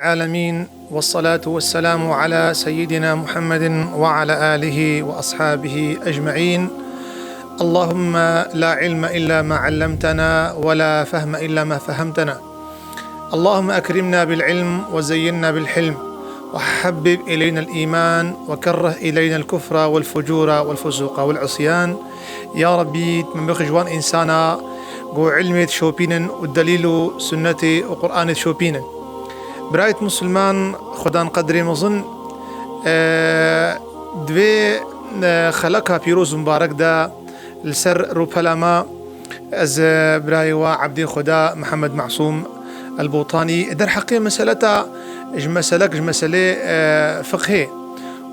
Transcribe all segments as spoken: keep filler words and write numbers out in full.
العالمين، والصلاة والسلام على سيدنا محمد وعلى آله وأصحابه أجمعين. اللهم لا علم إلا ما علمتنا ولا فهم إلا ما فهمتنا. اللهم أكرمنا بالعلم وزينا بالحلم وحبب إلينا الإيمان وكره إلينا الكفر والفجور والفسوق والعصيان. Ya Rabbî, tu me bixî ji wan însana ku ilmê dişopînin û delîl û sunnetê û Qur'anê dişopînin. Birayêt Musulman, Xudan qedrê mezin, e, di vê, e, xeleka pîroz û mibarek de li ser rûpela me ez, e, birayê we Ebdê Xweda Mihemed Masûm El-Botanî derheqê meseleta ji meselek ji meselê, e, fiqhê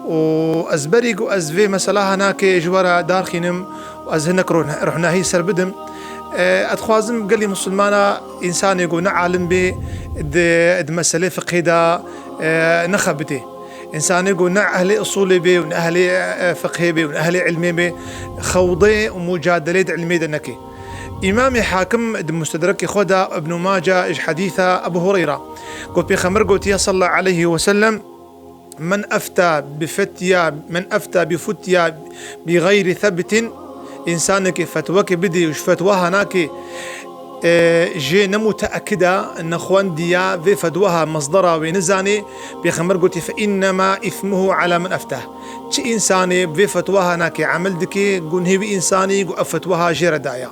û ez berî ku ez vê mesela hanakê ji we re darxînim û ez hinek ruhne-, ruhnahî ser bidim. E, ez dixwazim gelî Musulmana, însanê ku ne alim bê, di, di meselê fiqhê de, e, nexebitê. Însanê ku ne ehlê usulê bê û ne ehlê, e, fiqhê bê û ne ehlê ilmê bê, xewdê û mucadelê di ilmê de neke. Îmamê Hakim di Mustedrekê xwe de, Ibn Mace ji hedîsa Ebu Hureyra, ku Pêxember gotiye sallallahu aleyhi ve sellem, "Men efta bi fetya, men efta bi futya bi gayri sebtin", însanekî fetwekê bidê û ji fetwaha nake, e, jê ne muteekida, nexwendiya vê fetwaha mesdera wê nizanê, Pêxember gotî, "Fe innema ismuhu ala men eftah." Çi însanê bi vê fetwaha nake emel dike, gunhê wî însanî ku ev fetwaha jê re daya.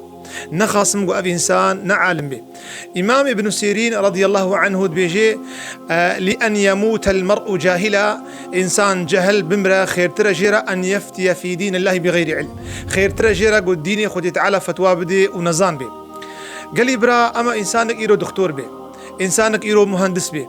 Nexasim ku ev însan ne alim bê. Îmam Ibn Sîrîn radiyallahu anhu dibêje, e, "Li en yemutel mer'u cahila", însan cehil bimre xêrtir e jê re, "en yeftiye fî dînillahi bi gayri ilm". Xêrtir e jê re ku dînê Xwedê Teala fetwa bidê û nezan bê. Gelî bira, ema însanek îro doktor bê, însanek îro muhendis bê,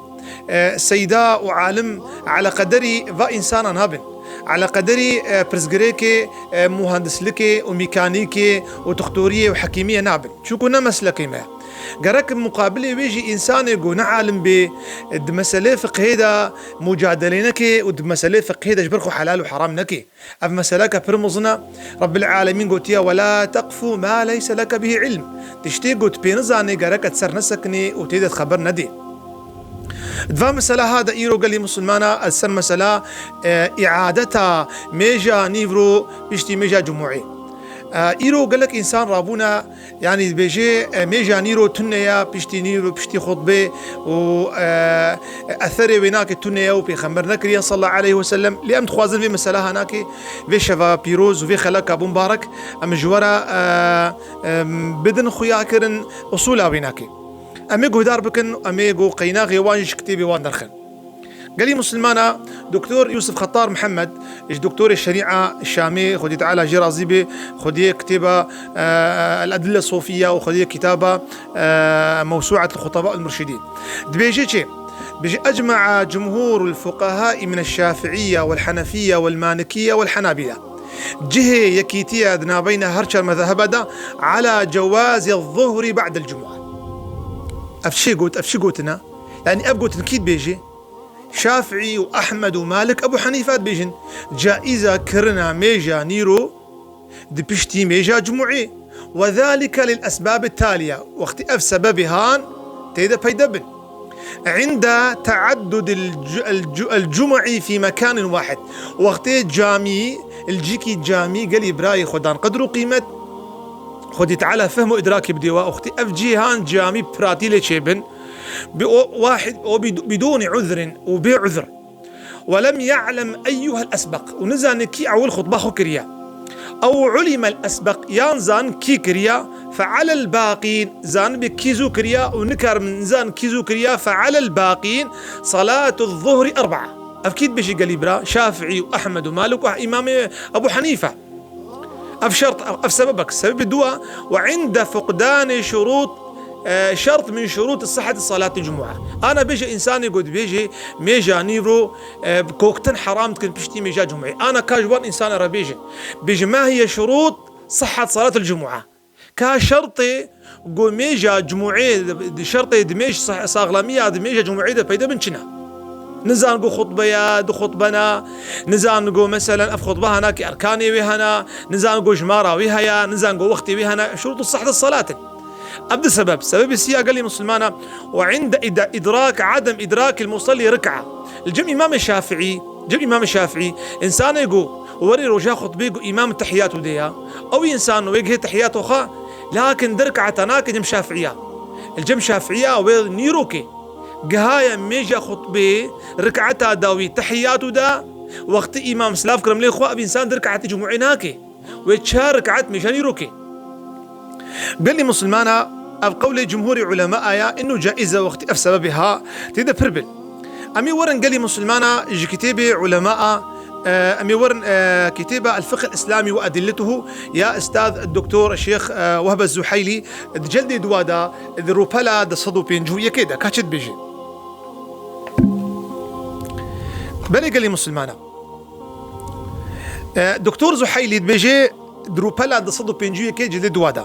e, seyda û alim ala qederî va însana nabin. Ala qederî, e, pirsgirêkê, e, muhandislikê û mîkanîkê û doktoriyê û hekîmiyê nabin. Çunku ne meslekê me. Gerek muqabilê wê jî însanê ku ne alim bê, di meselê fiqhê de mucadelê neke û di meselê fiqhê de ji ber xwe helal û heram neke. Ev meseleke pir mezin e. Rabbil Alemîn gotiye, "Ve la teqfu ma leyse leke bihî ilm." Tiştê ku tu pê nizanê, gerek tu ser nesekinê û tê de xeber nedê. Di va mesela ha de îro gelî Musulmana ez ser mesela, e, îadeta mêja nîvro piştî mêja cumûê. E, îro gelek însan rabûne, yanî dibêje, e, mêja nîro tune ye, piştî nîro, piştî xutbê û, e, eserê wê nake tune ye û Pêxember nekiriye sallallahu aleyhi ve sellem. Lê em dixwazin vê mesela ha nake, vê şeva pîroz û vê xeleka bû mibarek, em ji we re, e, e, bidin xuya kirin, usula wê nake. Em ê guhdar bikin, em ê ku qeynaxê wan jî ji kitêbê wan derxin. Gelî Musulmana, Doktor Yusuf Xettar Mihemed, ji doktorê şerîa Şamê, Xwedê Teala jê razî bê, xwediyê kitêba, e, El Edille Sofiya û xwediyê kitaba, e, Mewsuat El Xutaba El Murşidîn. Dibêje çi? Dibêje, "Ecma'a cumhurul fuqaha'i min el-Şafi'iyye vel Hanefiyye vel Malikiyye vel Hanabila." Cihê yekîtiye di navbeyna her çar mezhebe de ala cewazi zuhri ba'del cum'a. Ev çi got, ev çi gotin e? Yanî ev gotin kî dibêje? Şafîî û Ehmed û Malik, Ebu Henîfe dibêjin, caiza kirina mêja nîro di piştî mêja cumûê. Ve zalike lil esbab taliye. Wextî ev sebebê han tê de peyde bin. Inde taaddud el cu-, el cu-, el cum'i fî mekanin wahid. Wextê camî, li cîkî camî gelî birayê Xwedan qedr û qîmet, Xwedî Teala fehm û idrakê bidê wa, wextî ev cîhan camî pratî lê çêbin, bi o wahid, o bid-, bidûnî uzrin û bê uzr. Ve lem ya'lem eyyuhel esbeq. Û nizane kî ewil xutba xwe kiriye. Ew ulimel esbeq, yan zan kî kiriye, fe alel baqîn, zan bi kî zû kiriye û nikarim zan kî zû kiriye, fe alel baqîn salatu zuhri erba'a. Ev kî dibêjî gelî bira? Şafîî û Ehmed û Malik û Îmamê Ebu Henîfe. Ev şert, ev, ev sebebek, sebebê dua, ve inde fuqdanê şurût, e, şert min şurût sihheti salati cumua. Ana bêje însanê ku dibêje mêja nîvro, e, koktin heram dikin piştî mêja cumûê. Ana ka ji wan însanê re bêje. Bêje ma hiye şurût sihhet salatil cumua. Ka şertê ku mêja cumûê, di şertê di mêj sa-, saxlemiya di mêja cumûê de peyde bin çi ne? Nizan ku xutbe ye, du xutbe ne, nizan ku meselen ev xutbe hene ki erkanê wê hene, nizan ku jimara wê heye, nizan ku wextê wê hene, şurût sihhet salat in. Ev di sebeb, sebebê sî ya gelê Musulmana, وعند إد-، إدراك، عدم إدراك المصلي ركعة. Li cem Îmamê Şafiî, cem Îmamê Şafiî, însanê ku werê roja xutbê ku îmam tehiyatû de ya, ew însan wê gihê tehiyato xwe, lakin di rikata nake cem Şafiiya. Li cem Şafiiya wê nîrokê gihaye mêja xutbê rikata dawî tehiyatû de, wextî îmam silav kirin lê xwe, ev însan di rikatê cumuê nake. Wê çar rik'at mêja nîrokê. Gelî Musulmana, ev qewlê cumhurê ulemaa ya, inu caiz e wextî ev sebebê ha tê de pir bin. Em ê werin gelî Musulmana ji kitêbê ulemaa, e, em ê werin, e, kitêba El Fiqh El Îslamî ve Edilletuhu ya Ustaz Doktor Şêx, e, Wehbe Zuheylî di celdê duwa de, di rûpela du sed û pêncî û yekê de, ka çi dibêje. Belê gelî Musulmana. E, Doktor Zuheylî dibêje di rûpela du sed û pêncî û yekê cildê duwa de: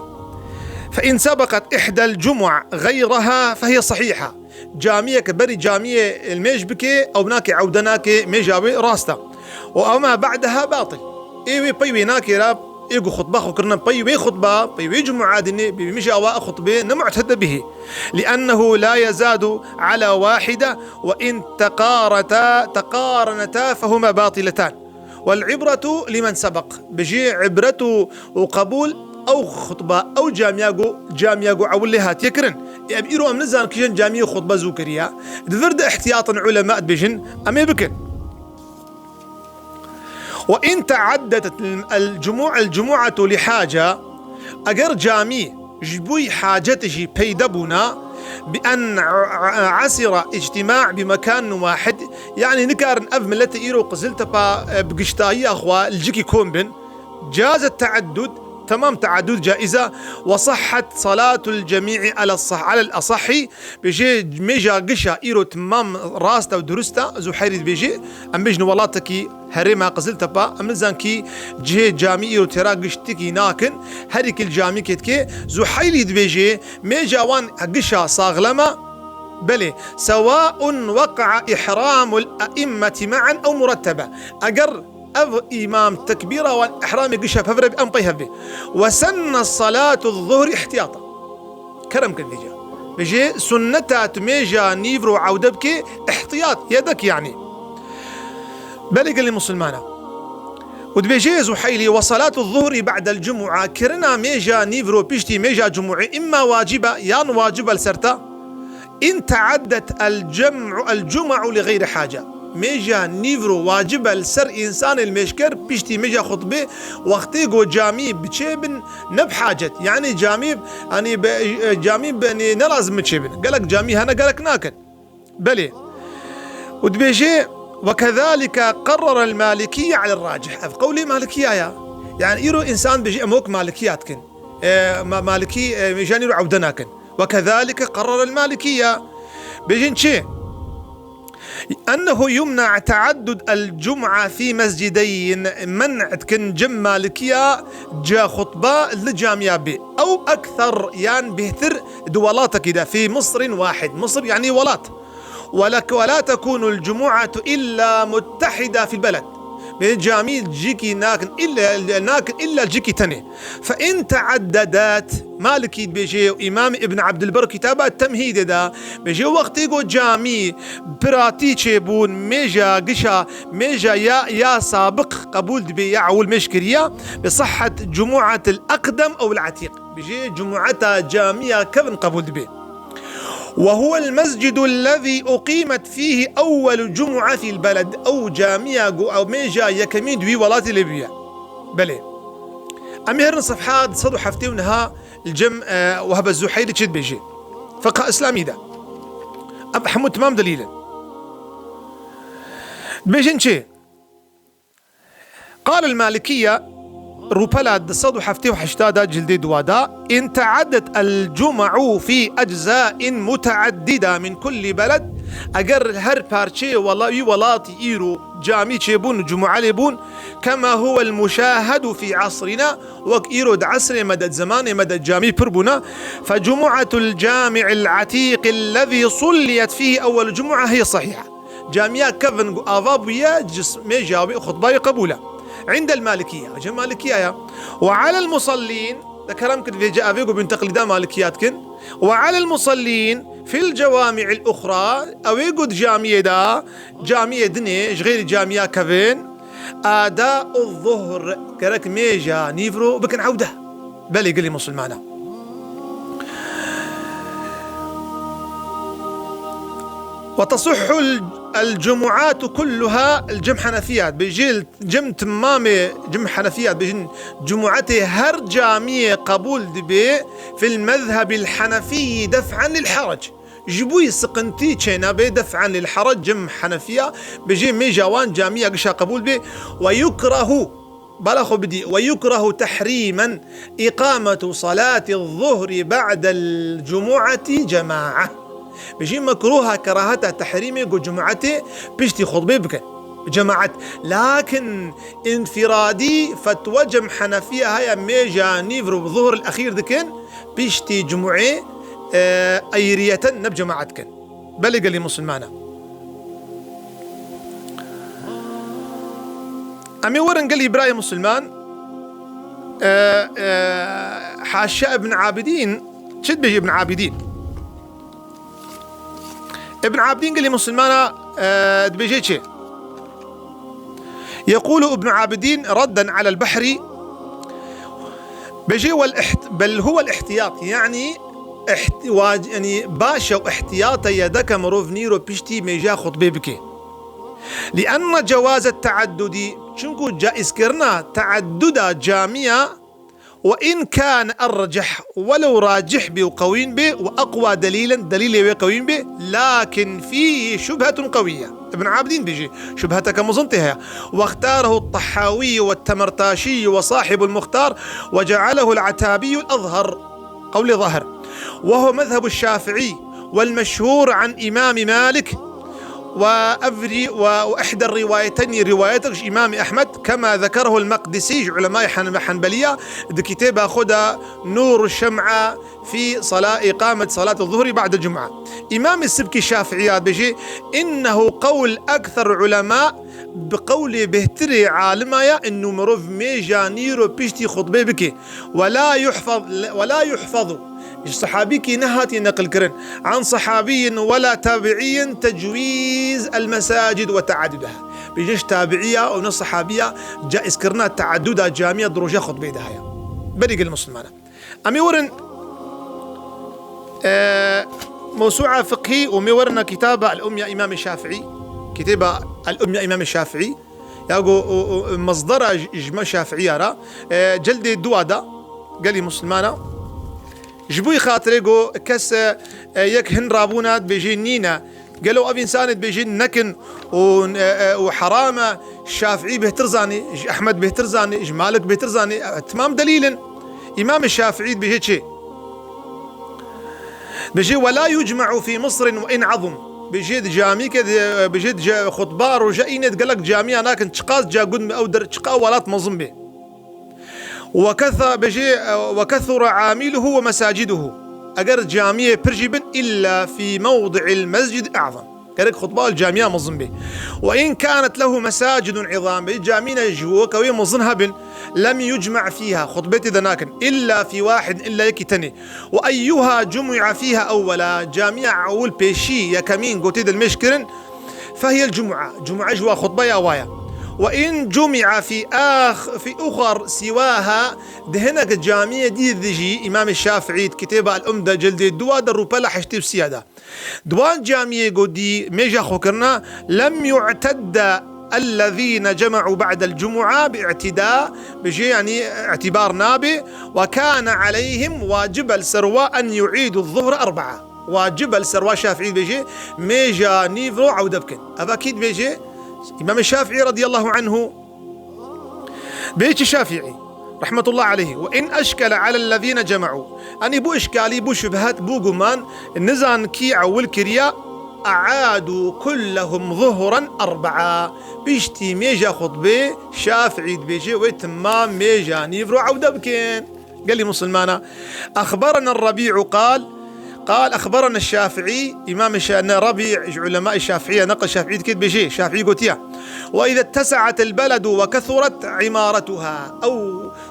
فإن سبقت إحدى الجمع غيرها فهي صحيحة. Camiyeke berî camiyê li mêj bike, ew nake ewde nake, mêja wê rast e. وما بعدها باطل. Ê wê pey wê nake ra, ê ku xutba xwe kirine pey wê xutba, pey wê cumûa dinê, bi mêja wa xutbê ne mu'tedde bihê. لأنه لا يزاد على واحدة وإن تقارتا، تقارنتا فهما باطلتان. والعبرة لمن سبق. Bijê ibret û, û qebûl ew xutba, ew camiya ku, camiya ku ewil lê hatiye kirin. Ê em îro em nizan kîjan camiyê xutba zû kiriye. Di vir de ihtiyatin ulema dibêjin, em ê bikin. وإن تعددت الجموع، الجمعة لحاجة، eger camî ji bo hacet jî peyde bûna, بأن عسر اجتماع بمكان واحد، yanî nikarin ev milletê îro Qiziltepa, e, bi giştayiya xwe li cikî kom bin. جاز التعدد، temam teaddud caiz e. وصحت صلاة الجميع على الصح-، على الأصح. Bêje mêja gişa îro temam rast e û durust e. Zuheyrî dibêje, em bêjin welatekî herêma Qiziltepa, em nizan kî cihê camî îro têra giştikî nakin, herî kî li camîkê dike. Zuheylî dibêje, mêja wan gişa saxlem e. Belê, سواء وقع إحرام الأئمة معا أو مرتبة. Eger ev îmam tekbîra wan ihramê gişa pevre bi em pey hev bê. وسن صلاة الظهر احتياطا. Kerem kin vêca. Bêje sunneta tu mêja nîvro ewde bike ihtiyat, yedek yanî. Belê gelê musulmana. Û dibêje Zuheylî: وصلاة الظهر بعد الجمعة، kirina mêja nîvro piştî mêja cumûê imma wacibe yan wacibe li ser te. إن تعدت الجمع، الجمع لغير حاجة. Mêja nîvro wacib e li ser însanê li mêjker piştî mêja xutbê wextê ku camî biçê bin ne bi hacet. Yanî camî, yanî be, camî benê ne lazim biçê bin. Gelek camî hene gelek nakin. Belê. Û dibêje: وكذلك قرر المالكية على الراجح. Ev qewlê Malikiya ya. Yanî îro însan bêje em wek Malikiya dikin. E, ma-, Malikî, e, mêja nîvro ewde nakin. وكذلك قرر المالكية. Bêjin çi? أنه يمنع تعدد الجمعة في مسجدين. Men'e dikin cem Malikiya ca xutba li camiya bê. أو أكثر yan bêhtir di welatekî de. في مصر واحد. Misir yanî welat. ولا، ولا تكون الجمعة إلا متحدة في البلد. Bê camî cîkî nakin illa, nakin illa cîkî tenê. فإن تعددت، Malikî dibêje û Îmam Ibn Abdulber kitaba Temhîdê de bêje, wextê ku camî piratî çêbûn, mêja gişa, mêja ya, ya sabiq qebûl dibê, ya ewil mêj kiriya, بصحت جمعة الأقدم أو العتيق. Bêje cumûeta camiya kevin qebûl dibê. وهو المسجد الذي أقيمت فيه أول جمعة في البلد. Ew camiya ku ew mêja yekemîn di wî welatî lê bûye. Belê. Em ê herin sefha du sed û heftê û neh li cem, e, Wehbe Zuheylî çi dibêje. Fiqha Îslamî de. Ev hemû temam delîl in. Dibêjin çi? قال المالكية، rûpela du sed û heftê û heşt de cildê duwa de: إن تعدت الجمع في أجزاء متعددة من كل بلد، eger her parçeyê wela-, wî welatî îro camî çêbûn û cumûe lê bûn، كما هو المشاهد في عصرنا، wek îro di esrê me de, di zemanê me de camî pir bûne، فجمعة الجامع العتيق الذي صليت فيه أول جمعة هي صحيحة. Camiya kevin ku ava bûye, cismê jawê xutbayê qebûl e. عند المالكية، cem Malikiya ya. وعلى المصلين، Te kerem kir vêce evê ku bin teqlîda malikiya dikin. Ve alel musallîn fil cewami'il uxra, ew ê ku di camiyê de, camiyê dinê, ji xêrî camiya kevin, ada û zuhr, gerek mêja nîvro bikin ewde. Belê gelî musulmana. Ve tasihhul, el cumu'atu kulluha el cem henefiyat. Bêjî cem timamê, cem henefiyat, bêjin cumu'etê her camiyê qebûl dibe fil mezhebil henefiyyi def'en lil herac. Ji bo yî siqintî çênabe def'en lil herac, cem henefiya, bêjê mêja wan camiya gişa qebûl be. Ve yukrahu, bala xwe bidî, ve yukrahu tehrîmen îqametu salati zuhri ba'del cumu'ati cema'a. Bêjî mekruha, keraheta tehrîmê ku cumu'etê piştî xutbê bikin cemaet. Lakin înfiradî fetwa cem henefiya heye mêja nîvro zuhr el-exîr dikin, piştî cumu'ê, e, eyriyeten ne bi cemaet dikin. Belê gelî musulmana. Em ê werin gelî birayê musulman, e, e, haşa Ibn Abidîn, çi dibêje Ibn Abidîn? Ibn Abidîn gelî musulmana, e, dibêje çi? Yekulu Ibn Abidîn redden alel behri, bêje wel iht-, bel huwel ihtiyat, yani iht-, wac-, yani baş e û ihtiyat e yedeke mirov nîro piştî mêja xutbê bike. Li'enne cewazet teaddudi, çunku caizkirina teadduda camiya, وإن كان أرجح، ولو راجح بي وقوين بي، وأقوى دليلا، دليل وي قوين بي، لكن فيه شبهة قوية. ابن عابدين بيجي شبهتك مزنتها. واختاره الطحاوي والتمرتاشي وصاحب المختار، وجعله العتابي الأظهر. قولي ظاهر. وهو مذهب الشافعي والمشهور عن إمام مالك وأفري-، و-، وإحدى الروايتين، روايتك إمام أحمد، كما ذكره المقدسي، علماء حن-، حنبلية، di kitêba xwe de نور الشمعة في صلاة، إقامة صلاة الظهر بعد الجمعة. Îmamê Sibkî Şafiî ya dibêje, إنه قول أكثر العلماء، bi qewlê bêhtirê alima ya, إنه mirov mêja nîro piştî xutbê bike. ولا يحفظ، ولا يحفظ، ji sehabîkî nehatiye neqilkirin, عن صحابي ولا تابعي تجويز المساجد وتعددها. Bêje ji tabiiya û ne sehabiya caizkirina teaduda camiya di roja xutbê de heye. Belê gel musulmana. Em ê werin, e, mewsûa fiqhî û em ê werina kitaba El-Umya Îmamê Şafiî. Kitêba El-Umya Îmamê Şafiî. Ya go, o, o, mezdera ji, ji me Şafiiya ra, e, cildê dua da, gelî musulmana. Ji bo xatirê go kes, e, e, yek hin rabûna dibêjê nîne. Gelo ev însanê dibêjê nekin û, e, e, û heram e, Şafiî bêhtir zanî, ji Ehmed bêhtir zanî, ji Malik bêhtir zanî. E, timam delîl in. Îmamê Şafiî dibêje çi? Dibêje, "ولا يجمع في مصر وإن عظم." Bêje di camîke de, bêje di ca-, xutba roja înê di gelek camiya nakin, çiqas ca gund be ew der, çiqa welat mezin be. "وكث-", bêje, "وكثر عامله ومساجده." Eger camiyê pir jî bin, "إلا في موضع المسجد الأعظم." Gerek xutba li camiya mezin be. "وإن كانت له مساجد عظام." Bê camîne ji weke wê mezin hebin, "لم يجمع فيها." Xutbê tê de nakin. "إلا في واحد", illa yekî tenê. "وأيها جمع فيها أولا؟" Camiya ewil pêşî, yekemîn, gotê dilmêş kirin, "فهي الجمعة." Cuma ji wa xutbeya wa ye. "وإن جمع في آخ-، في أخر سواها." Di hinek camiyê dî de jî, Îmamê Şafiî di kitêba El-Umde cildê dua de rûpela heştê û sî ya de. Di wan camiyê ku dî mêja xwe kirina, "لم يعتد الذين جمعوا بعد الجمعة باعتداء." Bêje, yanî, îtîbar nabe. "وكان عليهم"، wacib e li ser wa, "أن يعيدوا الظهر أربعة." Wacib e li ser wa, Şafiî dibêje, mêja nîvro ewde bikin. Eva kî dibêje? Îmamê Şafiî radiyallahu anhu. Bê çi Şafiî, rahmetullah aleyhi, "وإن أشكل على الذين جمعوا." Anî bû işkalî, bû şubhet, bû guman, nizan kî ewil kiriya, "أعادوا كلهم ظهرا أربعة." Piştî mêja xutbê, Şafiî dibêje, wê timam mêja nîvro ewde bikin. Gelî musulmana. "أخبرنا الربيع قال، قال أخبرنا الشافعي." Îmam Şa-, ne, Rebî ji ulemay Şafiî, neqil Şafiî dike, dibêje, Şafiî gotiya, "وإذا اتسعت البلد وكثرت عمارتها." Ew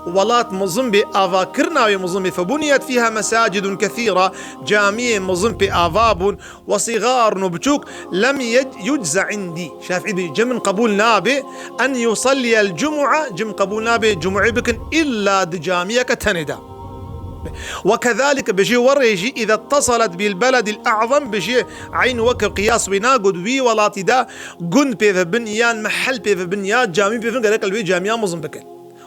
Welat mezin bê, avakirina wê mezin bê. فبنيت فيها مساجد كثيرة, camiyê mezin pê ava bûn, وصغار, û biçûk, لم يج-, يجز عندي. Şafî bê, ji min qebûl nabe, أن يصلي الجمعة, ji min qebûl nabe cumûê bikin, إلا di camiyeke tenê de. وكذلك, bijî werê jî, إذا اتصلت بالبلد الأعظم, bijî eyn weke qiyas wê nagot, wî welatî de gund pê ve bin, yan mehel pê ve bin, ya camî pê ve bin, gerek li wê camiya mezin bikin.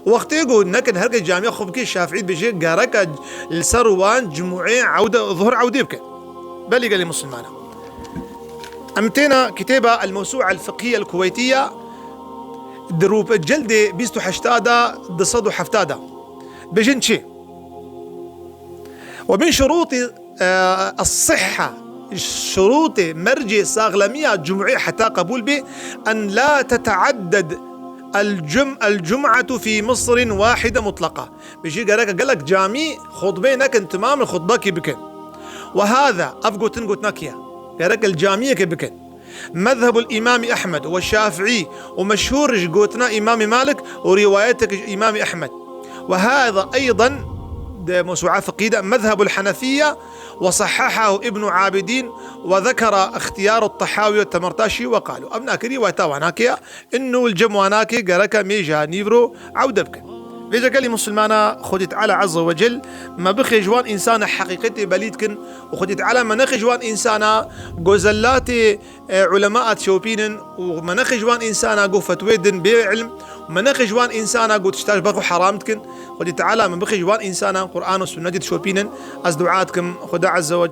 Wextê ku nekin herkes camiya xwe bike, Şafî dibêje gereke li ser wan cumûê ewde, zuhur ewdê bike. Belê gelê Musulmana. Em têna kitêba El-Mewsu'a El-Fiqhiyye El-Kuweytiyye di rûp-, cildê bîst û heşta da, du sed û hefta da. Bêjin çi? ومن شروط الصحة, şurûtê, mercê saxlemiya cumûê heta qebûl bê, أن لا تتعدد الجم-, الجمعة في مصر واحدة مطلقة. Bijî gerek gelek camî xutbê nekin, temamê xutbekî bikin. وهذا, ev gotin gotina kî ye? Gerek li camiyekê bikin. مذهب الإمام أحمد والشافعي, û meşhûr ji gotina Îmamê Malik û rîwayetek ji Îmamê Ehmed. وهذا أيضا, di mewsûa fiqhî de, مذهب الحنفية وصححه ابن عابدين وذكر اختيار الطحاوي والتمرتاشي وقالوا. Ev nakê rîwayeta wan nakê ya, inu li cem wan nakê gereke mê ji nîvro ewde bikin. Vêca gelî Musulmana, Xwedê Teala Azze ve Cel me bixê ji wan însana heqîqetê belî dikin û Xwedê Teala me nexê ji wan însana gozellatê e, ulema dişopînin û me nexê ji wan însana ku fetwê din bê ilm, me nexê ji wan însana ku tişta ji ber xwe heram dikin. Xwedê Teala me bixê ji wan însana Quran û Sunnetê dişopînin. Ez dua dikim Xweda Azze ve Celle